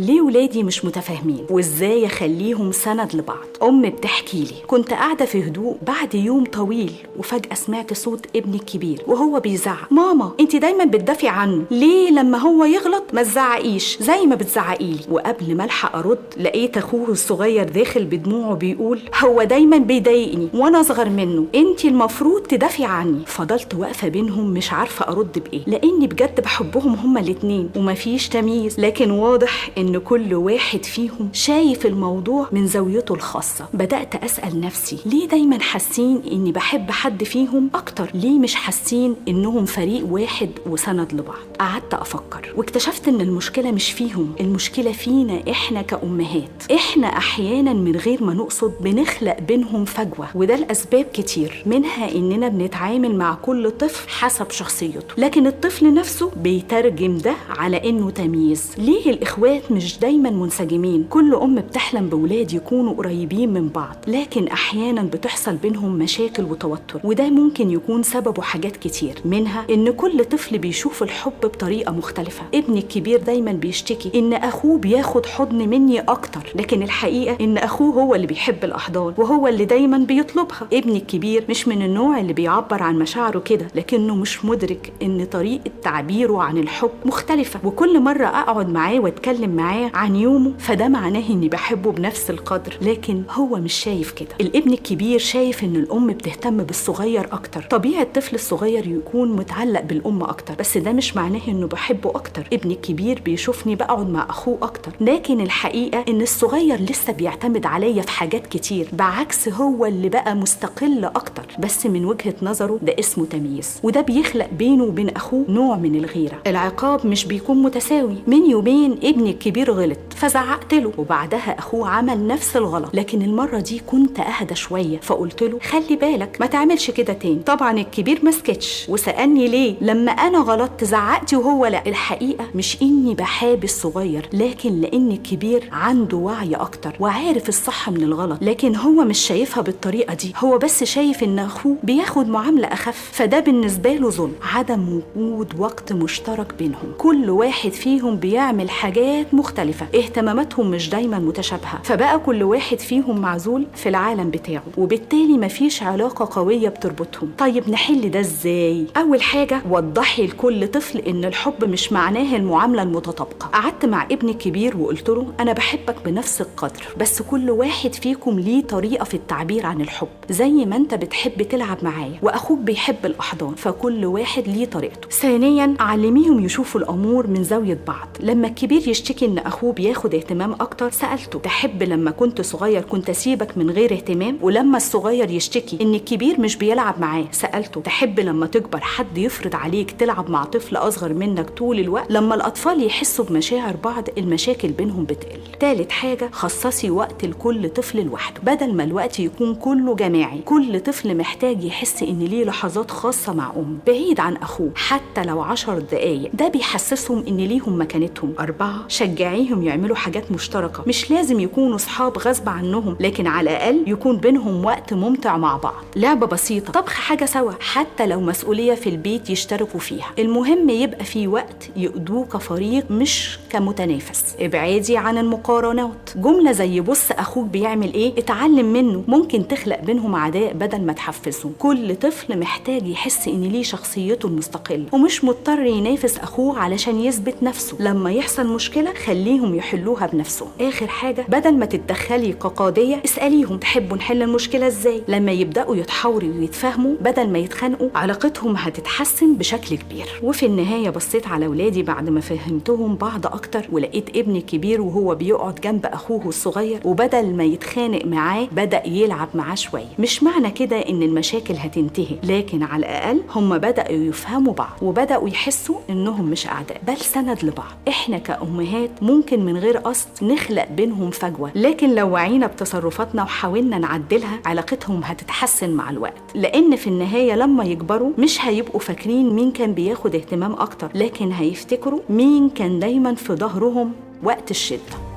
ليه ولادي مش متفاهمين وازاي اخليهم سند لبعض؟ ام بتحكي لي كنت قاعدة في هدوء بعد يوم طويل، وفجاة سمعت صوت ابني الكبير وهو بيزعق: ماما انت دايما بتدافعي عنه، ليه لما هو يغلط ما تزعقيش زي ما بتزعقيلي؟ وقبل ما الحق ارد لقيت اخوه الصغير داخل بدموعه بيقول: هو دايما بيضايقني وانا اصغر منه، انت المفروض تدافعي عني. فضلت واقفة بينهم مش عارفه ارد بايه، لاني بجد بحبهم هما الاتنين ومفيش تمييز، لكن واضح إن كل واحد فيهم شايف الموضوع من زاويته الخاصة. بدأت أسأل نفسي ليه دايما حاسين إني بحب حد فيهم أكتر؟ ليه مش حاسين إنهم فريق واحد وسند لبعض؟ قعدت أفكر واكتشفت إن المشكلة مش فيهم، المشكلة فينا إحنا كأمهات. إحنا أحيانا من غير ما نقصد بنخلق بينهم فجوة، وده لأسباب كتير، منها إننا بنتعامل مع كل طفل حسب شخصيته، لكن الطفل نفسه بيترجم ده على إنه تمييز. ليه الإخوات مش دايما منسجمين؟ كل أم بتحلم بولاد يكونوا قريبين من بعض، لكن أحيانا بتحصل بينهم مشاكل وتوتر، وده ممكن يكون سببه حاجات كتير، منها إن كل طفل بيشوف الحب بطريقة مختلفة. ابني الكبير دايما بيشتكي إن أخوه بياخد حضن مني أكتر، لكن الحقيقة إن أخوه هو اللي بيحب الأحضان وهو اللي دايما بيطلبها. ابني الكبير مش من النوع اللي بيعبر عن مشاعره كده، لكنه مش مدرك إن طريقة تعبيره عن الحب مختلفة، وكل مرة أقعد معاه وأتكلم معاه عن يومه فده معناه اني بحبه بنفس القدر، لكن هو مش شايف كده. الابن الكبير شايف ان الام بتهتم بالصغير اكتر، طبيعي الطفل الصغير يكون متعلق بالام اكتر، بس ده مش معناه انه بحبه اكتر. ابني الكبير بيشوفني بقعد مع اخوه اكتر، لكن الحقيقة ان الصغير لسه بيعتمد عليا في حاجات كتير، بعكس هو اللي بقى مستقل اكتر، بس من وجهه نظره ده اسمه تمييز، وده بيخلق بينه وبين اخوه نوع من الغيرة. العقاب مش بيكون متساوي. من يومين ابني الكبير غلط فزعقت له، وبعدها اخوه عمل نفس الغلط، لكن المرة دي كنت اهدى شوية، فقلت له خلي بالك ما تعملش كده تاني. طبعا الكبير ما سكتش وسالني ليه لما انا غلطت زعقتي وهو لا. الحقيقة مش اني بحابي الصغير، لكن لان الكبير عنده وعي اكتر وعارف الصح من الغلط، لكن هو مش شايفها بالطريقة دي، هو بس شايف ان اخوه بياخد معاملة اخف، فده بالنسبة له ظلم. عدم وجود وقت مشترك بينهم، كل واحد فيهم بيعمل حاجات مختلفة، اهتماماتهم مش دايما متشابهة، فبقى كل واحد فيهم معزول في العالم بتاعه، وبالتالي مفيش علاقة قوية بتربطهم. طيب نحل ده ازاي؟ أول حاجة وضحي لكل طفل إن الحب مش معناه المعاملة المتطابقة. قعدت مع ابني الكبير وقلت له أنا بحبك بنفس القدر، بس كل واحد فيكم ليه طريقة في التعبير عن الحب، زي ما أنت بتحب تلعب معايا وأخوك بيحب الأحضان، فكل واحد ليه طريقته. ثانيا علميهم يشوفوا الأمور من زاوية بعض. لما الكبير يشتكي إن أخوه بياخد اهتمام اكتر، سالته تحب لما كنت صغير كنت اسيبك من غير اهتمام؟ ولما الصغير يشتكي ان الكبير مش بيلعب معاه، سالته تحب لما تكبر حد يفرض عليك تلعب مع طفل اصغر منك طول الوقت؟ لما الاطفال يحسوا بمشاعر بعض المشاكل بينهم بتقل. ثالث حاجة خصصي وقت لكل طفل لوحده، بدل ما الوقت يكون كله جماعي. كل طفل محتاج يحس ان ليه لحظات خاصة مع امه بعيد عن اخوه، حتى لو 10 دقايق، ده بيحسسهم ان ليهم مكانتهم. 4 شجعيهم يعملوا حاجات مشتركة، مش لازم يكونوا صحاب غصب عنهم، لكن على الأقل يكون بينهم وقت ممتع مع بعض. لعبة بسيطة، طبخ حاجة سوا، حتى لو مسؤولية في البيت يشتركوا فيها، المهم يبقى في وقت يقضوه كفريق مش كمتنافس. ابعدي عن المقارنات. جملة زي بص أخوك بيعمل إيه اتعلم منه ممكن تخلق بينهم عداء بدل ما تحفزهم. كل طفل محتاج يحس إن ليه شخصيته المستقلة ومش مضطر ينافس أخوه علشان يثبت نفسه. لما يحصل مشكلة خليهم يحلوها بنفسهم. آخر حاجة بدل ما تتدخلي كقاضية اسأليهم تحبوا نحل المشكلة ازاي. لما يبدأوا يتحاوروا ويتفاهموا بدل ما يتخانقوا علاقتهم هتتحسن بشكل كبير. وفي النهاية بصيت على ولادي بعد ما فهمتهم بعض أكتر، ولقيت ابني الكبير وهو بيقعد جنب أخوه الصغير وبدل ما يتخانق معاه بدأ يلعب معاه شوية. مش معنى كده إن المشاكل هتنتهي، لكن على الأقل هم بدأوا يفهموا بعض وبدأوا يحسوا إنهم مش أعداء بل سند لبعض. إحنا كأمهات ممكن من غير قصد نخلق بينهم فجوة، لكن لو وعينا بتصرفاتنا وحاولنا نعدلها علاقتهم هتتحسن مع الوقت، لأن في النهاية لما يكبروا مش هيبقوا فاكرين مين كان بياخد اهتمام أكتر، لكن هيفتكروا مين كان دايما في ظهرهم وقت الشدة.